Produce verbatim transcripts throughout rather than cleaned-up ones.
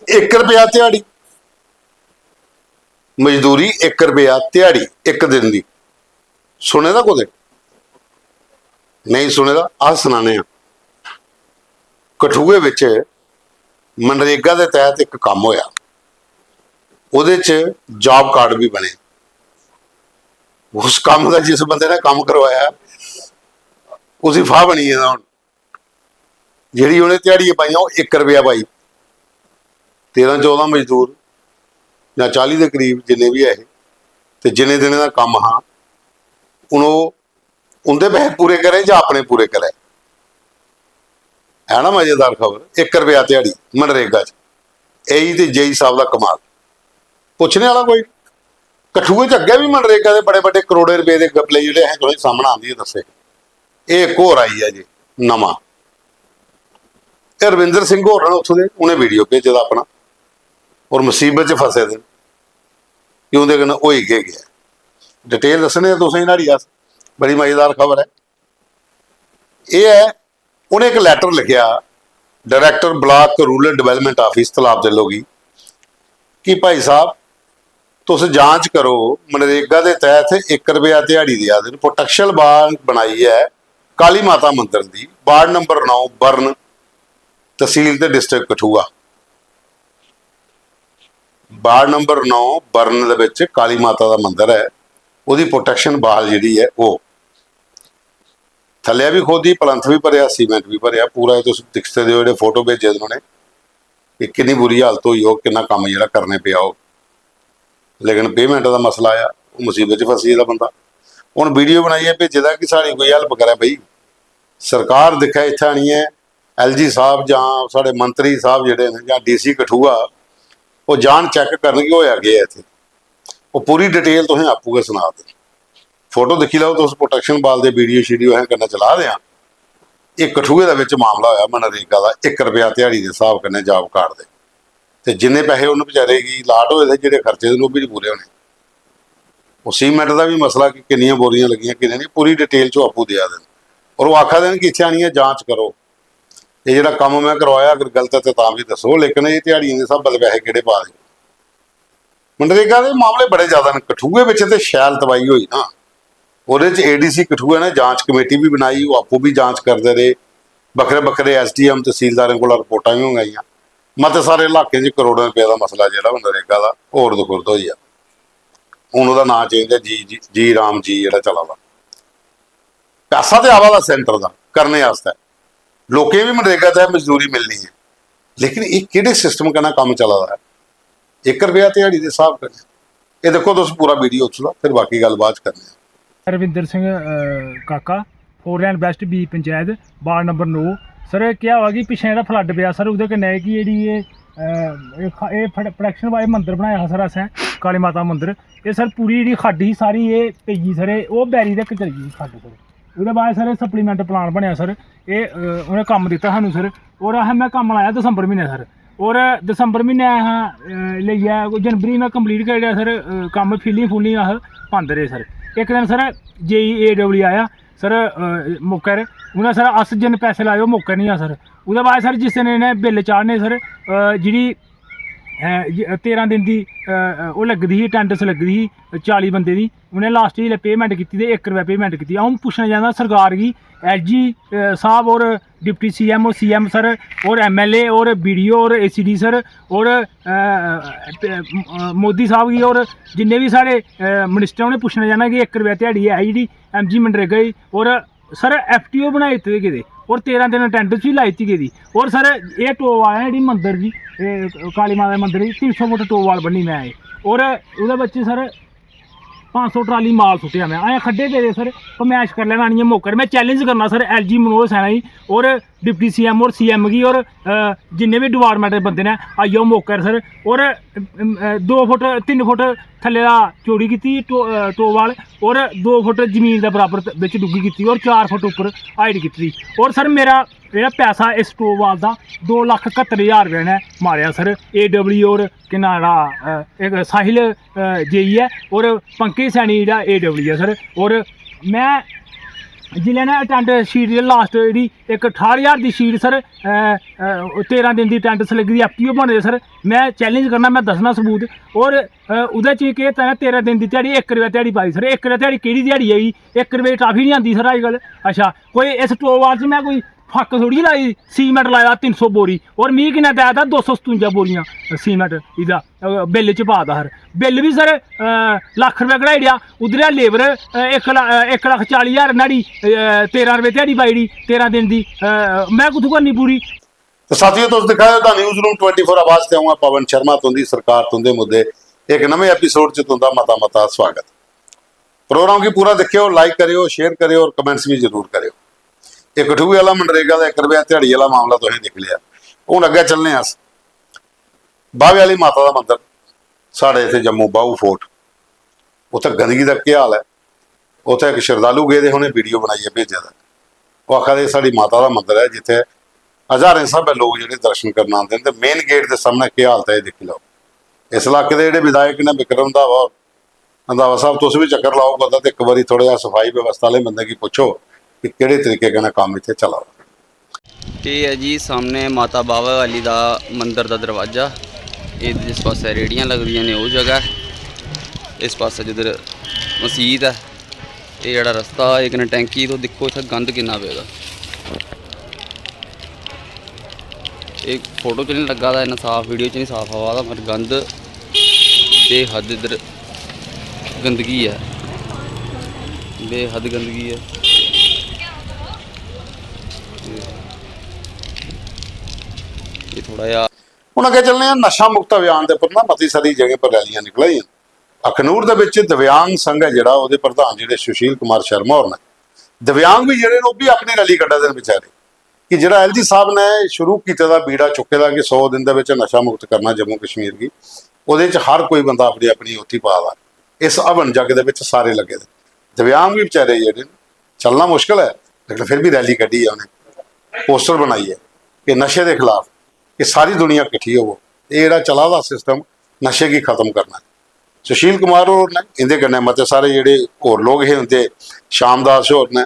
इक रपेआ ध्याड़ी मजदूरी, इक रपेआ ध्याड़ी इक दिन दी। सुने दा कुतै? नेईं सुने दा, अस सनाने आं। कठुए बिच मनरेगा दे तैह्त इक कम्म होआ, ओह्दे च जॉब कार्ड बी बने। उस कम्म दा, जिस बंदे ने कम्म करवाया, उसी फाह् बनी गेदा हून। जेह्ड़ी उ'नें ध्याड़ियां पाइयां, ओह् इक रपेआ पाई। तेरां चौदां मजदूर जां चाली दे करीब जिन्ने बी ऐ हे, ते जिन्ने दिनें दा कम्म हा, हून ओह् उं'दे पैसे पूरे करै जां अपने पूरे करै? है ना मजेदार खबर? इक रपेआ ध्याड़ी मनरेगा च। एई ते जेई साहब दा कमाल, पुच्छने आह्ला कोई। कठुए च अग्गें बी मनरेगा दे बड़े बड्डे करोड़ें रपेऽ दे गपले जेह्ड़े असें तुसेंगी सामनै आंदी दस्से। एह् इक होर आई गेआ जी नमां। एह् रविंदर सिंह होर न उत्थूं दे, उ'नें वीडियो भेजे दा अपना, होर मसीबत च फसे दे न कि उं'दे कन्नै होई केह् गेआ। डिटेल दस्सने आं तुसेंगी न्हाड़ी अस, बड़ी मजेदार खबर ऐ। एह् ऐ, उ'नें इक लैटर लिखेआ director block rural development office तलाब दिल्लो गी कि भाई साहब, तुस जांच करो, मनरेगा दे तैह्त इक रपेआ ध्याड़ी देआ दे न, प्रोटेक्शन वाल बनाई ऐ काली माता मंदर दी, वार्ड नंबर नौ, बर्न, तसील ते डिस्ट्रिक्ट कठुआ। वार्ड नंबर नौ बर्न दे बिच काली माता दा मंदर ऐ, ओह्दी प्रोटेक्शन वाल जेह्ड़ी ऐ ओह् थल्लै बी खोदी, पलंथ बी भरेआ, सीमेंट बी भरेआ, पूरा एह् तुस दिक्खी सकदे ओ, जेह्ड़े फोटो भेजे दे उ'नें कि किन्नी बुरी हालत होई होग, किन्ना कम्म जेह्ड़ा करने पेआ होग। लेकिन पेमेंट दा मसला आया, ओह् मुसीबत च फसी गेदा बंदा। हून वीडियो बनाइयै भेजे दा कि साढ़ी कोई हेल्प करै भाई, सरकार दिक्खै इत्थै आनियै, एलजी साहब जां साढ़े मंत्री साहब जेह्ड़े न जां डीसी कठुआ, ओह् जान चैक करन कि होएआ केह् ऐ इत्थै। ओह् पूरी डिटेल तुसें आपूं गै सना दे। फोटो दिक्खी लैओ तुस, प्रोटेक्शन वाल दे वीडियो शीडियो असें कन्नै चला दे आं। एह् कठुए दे बिच मामला होएआ मनरेगा दा, इक रपेआ ध्याड़ी दे स्हाब कन्नै जॉब कार्ड दे, ते जिन्ने पैसे उन्न बेचारे गी लाट होए दे, जेह्ड़े खर्चे दे, ओह् बी निं पूरे होने। ओह् सीमेंट दा बी मसला कि किन्नियां बोरियां लग्गियां, किन्ने नेईं, पूरी डिटेल च ओह् आपूं देआ दे न। और ओह् आखा दे न कि इत्थै आनियै जांच करो, एह् जेह्ड़ा कम्म में करवाया, अगर गलत ऐ ते तां बी दस्सो, लेकिन एह् ध्याड़ियें दे स्हाबै दे पैसे केह्ड़े पा दे? मनरेगा दे मामले बड़े ज्यादा न। कठुए बिच ते शैल तबाही होई ना, ओह्दे च एडीसी कठुआ ने जांच कमेटी बी बनाई, ओह् आपूं बी जांच करदे रेह्, बक्खरे बक्खरे एसडीएम, तसीलदारें कोला रिपोर्टां बी मंगाइयां। मते सारे इलाकें च करोड़ें रपेऽ दा मसला जेह्ड़ा मनरेगा दा, होर दखुर्द होई गेआ। हून ओह्दा नांऽ चेंज ऐ, जी, जी, जी राम जी जेह्ड़ा चला दा। पैसा ते आवा दा सेंटर दा करने आस्तै, लोकें गी बी मनरेगा तैह्त मजदूरी मिलनी ऐ, लेकिन एह् केह्ड़े सिस्टम कन्नै कम्म चला दा ऐ? इक रपेआ ध्याड़ी दे स्हाब कन्नै। एह् दिक्खो तुस पूरा वीडियो उत्थूं दा, फिर बाकी गल्ल बाद च करने आं। रविंदर सिंह अ, काका, फोर लैन वैस्ट बी पंचैत, वार्ड नंबर नौ। सर, केह् होआ कि पिच्छें जेह्ड़ा फ्लड पेआ सर, ओह्दे कन्नै कि जेह्ड़ी एह् अ, एह् ख- एह् प्रोटेक्शन वाल मंदर बनाया हा सर असें, काली माता मंदर। एह् सर पूरी जेह्ड़ी खड्ड ही सारी, एह् पेई गेई सर, एह् ओह् बैरी तक चली गेई खड्ड सर। ओह्दे बाद सर सप्लीमेंट प्लान बनेआ सर, एह् अ, उ'नें कम्म दित्ता सानूं सर। और असें, में कम्म लाया दसंबर म्हीने सर, और दसंबर म्हीने असें अ, लेइयै कोई जनवरी में कंप्लीट करी ओड़ेआ सर। अ, कम्म फिलिंग फुलिंग अस पांदे रेह् सर। इक दिन सर जेई एडब्ल्यू आया सर, अ, मौके पर उ'नें सर, अस जिन्न पैसे लाए ओह् मौके निं आ सर। ओह्दे बाद सर जिस दिन इ'नें बिल चाढ़ने सर, अ, जेह्ड़ी अ, ज- तेरां दिन दी अ, अ, ओह् लग्गी दी ही, अटैंडेंस लग्गी दी ही चाली बंदे दी, उ'नें लास्ट च जिसलै पेमेंट कीती ते इक रपेआ पेमेंट कीती। अ'ऊं पुच्छना चांह्दा सरकार गी, एलजी साहब और डिप्टी सीएम और सीएम सर और एमएलए और बीडीओ और एसीडी सर और अ, अ, अ, मोदी साहब गी और जिन्ने बी साढ़े मिनिस्टर, उ'नें पुच्छना चाह्न्नां कि इक रपेआ ध्याड़ी ऐ जेह्ड़ी एमजी मनरेगा दी, और सर एफटीओ बनाई दित्ते दे गेदे और तेरां दिन अटैंडेंस बी लाई दित्ती गेदी। और सर एह् टोप वाल ऐ जेह्ड़ी मंदर दी, एह् काली माता दे मंदर दी तिन्न सौ फुट टोप वाल बन्नी में एह्। और ओह्दे बिच सर पंज सौ ट्राली माल सुट्टेआ में। अजें खड्डे पेदे सर, कमैश करी लैना आनियै मौके पर। में चैलेंज करना सर एलजी मनोज सैना गी और डिप्टी सीएम और सीएम गी और अ, जिन्ने बी डिपार्टमेंट दे बंदे न, आई जाओ मौके पर सर। और अम, अ, दो फुट, तिन्न फुट थल्ले दा चौड़ी कीती टो- अ, टोप वाल और दो फुट जमीन दे बराबर त- बिच डुग्गी कीती और चार फुट उप्पर हाइट कीती दी। और सर मेरा जेह्ड़ा पैसा इस टोप वाल दा, दो लक्ख कत्तर ज्हार रपेआ ने मारेआ सर। एडब्ल्यू और केह् नांऽ जेह्ड़ा, अ, इक साहिल जेई ऐ और पंकज सैनी जेह्ड़ा एडब्ल्यू ऐ सर। और में जिसलै ना टेंट शीट, जेह्ड़ी लास्ट, जेह्ड़ी इक ठाह्ठ ज्हार दी शीट सर, तेरां दिन दी टेंट लग्गी दी, एफ टी ओ बने दे सर। में चैलेंज करना, में दस्सना सबूत। और ओह्दे च केह् कीता, तेरां दिन दी ध्याड़ी, इक रपेआ ध्याड़ी पाई सर। इक रपेआ ध्याड़ी केह्ड़ी ध्याड़ी आई? इक रपेऽ दी टाफी निं आंदी सर अजकल। अच्छा, कोई इस टोवाल च में कोई फक्क थोड़ी लाई, सीमेंट लाया तिन्न सौ बोरी, और मिगी किन्ना देआ दा? दो सौ सतुंजा बोरियां सीमेंट एह्दा, अ, बिल च पा दा सर। बिल बी सर, अ, लक्ख रपेआ कढाई ओड़ेआ, उद्धरा लेबर, अ, इक ल-, अ, इक लक्ख चाली ज्हार न्हाड़ी, अ, तेरां रपेऽ ध्याड़ी पाई ओड़ी, तेरां दिन दी, अ, में कुत्थूं करनी पूरी? तो साथियों, तुस दिक्खा दे ओ The News Room twenty four आवाज ते अ'ऊं आं पवन शर्मा, तुं'दी सरकार, तुं'दे मुद्दे। इक नमें एपिसोड च तुं'दा मता मता स्वागत। प्रोग्राम गी पूरा दिक्खेओ, लाइक करेओ, शेयर करेओ और कमेंट्स बी जरूर करेओ। एह् कठुए आह्ला मनरेगा दा इक रपेआ ध्याड़ी आह्ला मामला तुसें दिक्खी लेआ। हून अग्गें चलने आं अस। बाह्वे आह्ली माता दा मंदर, साढ़े इत्थै जम्मू बाहू फोर्ट, उत्थै गंदगी दा केह् हाल ऐ? उत्थै इक शरधालु गेदे हे, उ'नें वीडियो बनाइयै भेजे दा। ओह् आखा दे, "साढ़ी माता दा मंदर ऐ, जित्थै हजारें स्हाबै लोक जेह्ड़े दर्शन करन आंदे न, ते मेन गेट दे सामनै केह् हालत ऐ, एह् दिक्खी लैओ।" इस इलाके दे जेह्ड़े विधायक न, विक्रम रंधावा होर, रंधावा साहब, तुस बी चक्कर लाओ कुतै, ते इक बारी थोह्ड़ा जेहा सफाई व्यवस्था आह्ले बंदे गी पुच्छो कि केह्ड़े तरीके कन्नै कम्म इत्थै चला दा। एह् ऐ जी सामनै माता बाह्वे आह्ली दा मंदर दा दरवाजा। एह् जिस पासै रेह्ड़ियां लगदियां न, ओह् जगह ऐ। इस पासै जिद्धर मसीत ऐ, एह् जेह्ड़ा रस्ता, एह् कन्नै टैंकी, तुस दिक्खो इत्थै गंद किन्ना पेदा। एह् फोटो च निं लग्गा दा इन्ना साफ, वीडियो च निं साफ आवा दा, पर गंद बेहद इद्धर गंदगी ऐ, बेहद गंदगी ऐ। एह् थोह्ड़ा जेहा हून अग्गें चलने आं, नशा मुक्त अभियान दे उप्पर ना मती सारी जगहें पर रैलियां निकला दियां न। अखनूर दे बिच दिव्यांग संघ ऐ जेह्ड़ा, ओह्दे प्रधान जेह्ड़े सुशील कुमार शर्मा होर न, दिव्यांग बी जेह्ड़े न, ओह् बी अपनी रैली कड्ढा दे न बेचारे, कि जेह्ड़ा एल जी साहब ने शुरू कीते दा, बीड़ा चुक्के दा कि सौ दिन दे बिच नशा मुक्त करना जम्मू कश्मीर गी, ओह्दे च हर कोई बंदा अपनी अपनी ओथी पा दा। इस हवन जग दे बिच सारे लग्गे दे। दिव्यांग बी बेचारे जेह्ड़े न, चलना मुश्कल ऐ, लेकिन फिर बी रैली कड्ढी ऐ उ'नें, पोस्टर बनाइयै कि नशे दे खिलाफ, कि सारी दुनिया किट्ठी होवो। एह् जेह्ड़ा चला दा सिस्टम, नशे गी खत्म करना ऐ। सुशील कुमार होर न, इं'दे कन्नै मते सारे जेह्ड़े होर लोक हे, उं'दे श्याम दास होर न,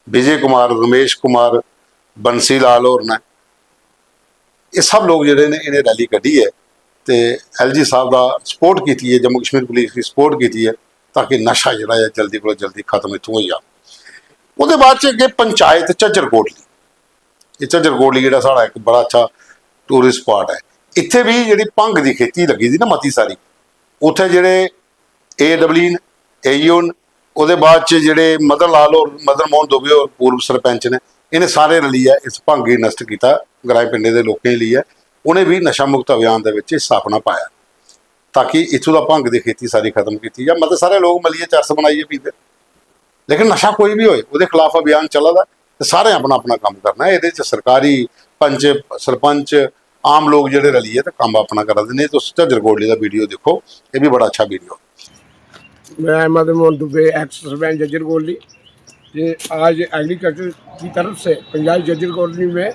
विजय कुमार, रमेश कुमार, बंसी लाल होर न। एह् सब लोक जेह्ड़े न, इ'नें रैली कड्ढी ऐ ते एल जी साहब दा सपोर्ट कीती ऐ, Jammu Kashmir police the support कीती ऐ, ताकि नशा जेह्ड़ा ऐ, जल्दी कोला जल्दी खत्म इत्थूं होई जा। ओह्दे बाद च अग्गें पंचायत झज्जर कोटली, एह् झज्जर कोटली जेह्ड़ा साढ़ा इक बड़ा अच्छा टूरिस्ट स्पाट ऐ, इत्थै बी जेह्ड़ी भंग दी खेती लग्गी दी ना मती सारी, उत्थै जेह्ड़े ए डब्ल्यू न, ए ई ओ न, ओह्दे बाद च जेह्ड़े मदन लाल होर, मदन मोहन दुबे होर पूर्व सरपंच न, इ'नें सारे रलियै इस भंग गी नश्ट कीता, ग्राएं पिंडें दे लोकें गी लेइयै उ'नें बी नशा मुक्त अभियान दे बिच हिस्सा अपना पाया, ताकि इत्थूं दा भंग दी खेती सारी खत्म कीती जा। मते सारे लोक मलियै चरस बनाइयै पींदे, लेकिन नशा कोई बी होए, ओह्दे खिलाफ अभियान चला दा ते सारें अपना अपना कम्म करना ऐ। एह्दे च सरकारी पंच, सरपंच, आम लोक जेह्ड़े रलियै ते कम्म अपना करा दे। नेईं, तुस झज्जर कोटली दा वीडियो दिक्खो, एह् बी बड़ा अच्छा वीडियो। मैं मदन मोहन दुबे, एक्स सरपंच झज्जर कोटली। ये आज एग्रीकल्चर की तरफ से पंचायत झज्जर कोटली में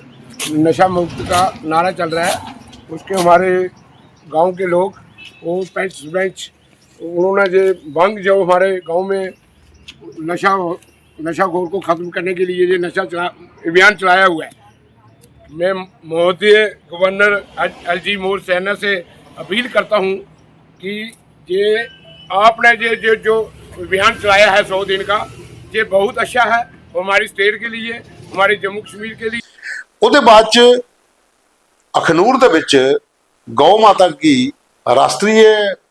नशा मुक्त का नारा चल रहा है। उसके हमारे गांव के लोग, वो पंच सरपंच, उन्होंने जो भंग जो हमारे गांव में नशा, नशाखोर को ख़त्म करने के लिए ये नशा चला, अभियान चलाया हुआ है। मैं महोदय गवर्नर एल जी मोर सेना से अपील करता हूँ कि ये आपने ये जो जो अभियान चलाया है सौ दिन का, ये बहुत अच्छा है हमारी स्टेट के लिए, हमारे जम्मू कश्मीर के लिए। ਉਹਦੇ ਬਾਅਦ ਚ ਅਖਨੂਰ ਦੇ ਵਿੱਚ ਗਊ ਮਾਤਾ गी राष्ट्रीय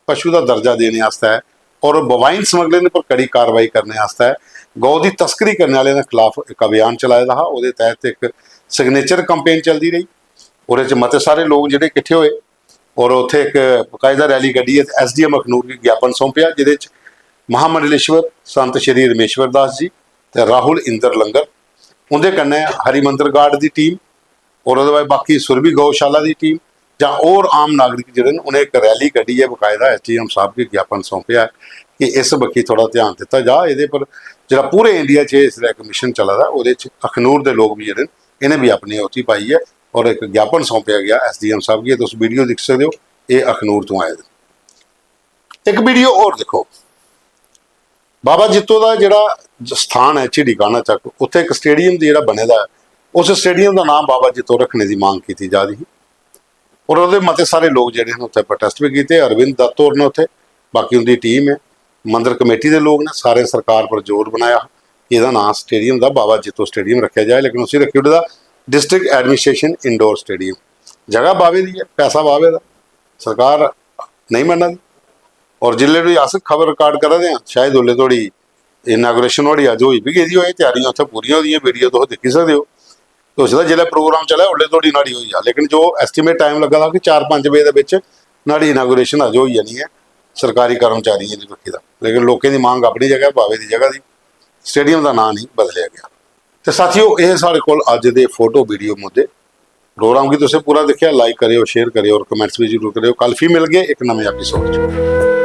पशु दा दर्जा देने आस्तै और बोवाइन स्मगलिंग पर कड़ी कार्रवाई करने आस्तै गौ दी तस्करी करने आह्लें दे खिलाफ इक अभियान चलाए दा हा। ओह्दे तैह्त इक सिग्नेचर कैंपेन चलदी रेही। ओह्दे च मते सारे लोक जेह्ड़े किट्ठे होए और उत्थै इक बाकायदा रैली कड्ढियै ते एस डी एम अखनूर गी ज्ञापन सौंपेआ, जेह्दे च महामंडलेश्वर संत श्री रमेश्वर दास जी ते राहुल इंदर लंगर, उं'दे कन्नै हरिमंदर गार्ड दी टीम और ओह्दे बाद बाकी सुरभि गौशाला दी टीम जां होर आम नागरिक जेह्ड़े न, उ'नें इक रैली कड्ढियै बकायदा एस डी एम साहब गी ज्ञापन सौंपेआ ऐ कि इस बक्खी थोह्ड़ा ध्यान दित्ता जा। एह्दे पर जेह्ड़ा पूरे इंडिया च इसलै इक मिशन चला दा, ओह्दे च अखनूर दे लोक बी जेह्ड़े न, इ'नें बी अपनी ओह्ती पाई ऐ और इक ज्ञापन सौंपेआ गेआ एस डी एम साहब गी। तुस वीडियो दिक्खी सकदे ओ, एह् अखनूर तों आए दे। इक वीडियो होर दिक्खो। बाबा जित्तो दा जेह्ड़ा ज-, स्थान ऐ झिड़ी काना चक्क, उत्थै इक स्टेडियम दी जेह्ड़ा बने दा ऐ, उस स्टेडियम दा नांऽ बाबा जित्तो रक्खने दी मांग कीती जा दी ही। और ओह्दे मते सारे लोक जेह्ड़े न उत्थै प्रोटेस्ट बी कीते। अरविंद दत्त होर न उत्थै, बाकी उं'दी टीम ऐ, मंदर कमेटी दे लोक न, सारें सरकार पर जोर बनाया कि एह्दा नांऽ स्टेडियम दा बाबा जित्तो स्टेडियम रक्खेआ जाए, लेकिन उसी रक्खी ओड़े दा डिस्ट्रिक्ट एडमिनिस्ट्रेशन इंडोर स्टेडियम। जगह बाबे दी ऐ, पैसा बाबे दा, सरकार नेईं मन्ना दी। और जिल्लै बी अस खबर रिकॉर्ड करा दे आं, शायद उसलै धोड़ी इनागुरेशन नुहाड़ी अज्ज होई बी गेदी होए, त्यारियां उत्थै पूरियां होई दियां, वीडियो तुस दिक्खी सकदे ओ। ते उसदा जिसलै प्रोग्राम चलै, उसलै धोड़ी नुहाड़ी होई जा, लेकिन जो एस्टिमेट टाइम लग्गा दा कि चार पंज बजे दे बिच नुहाड़ी इनागुरेशन अज्ज होई जानी ऐ सरकारी कर्मचारियें दी बक्खी दा। लेकिन लोकें दी मांग अपनी जगह, बावे दी जगह दी, स्टेडियम दा नांऽ नेईं बदलेआ गेआ। ते साथियो, एह् साढ़े कोल अज्ज दे फोटो वीडियो मुद्दे। प्रोग्राम गी तुसें पूरा दिक्खेआ, लाइक करेओ, शेयर करेओ और कमेंट्स भी जरूर करेओ। कल फ्ही मिलगे इक नमें एपिसोड च।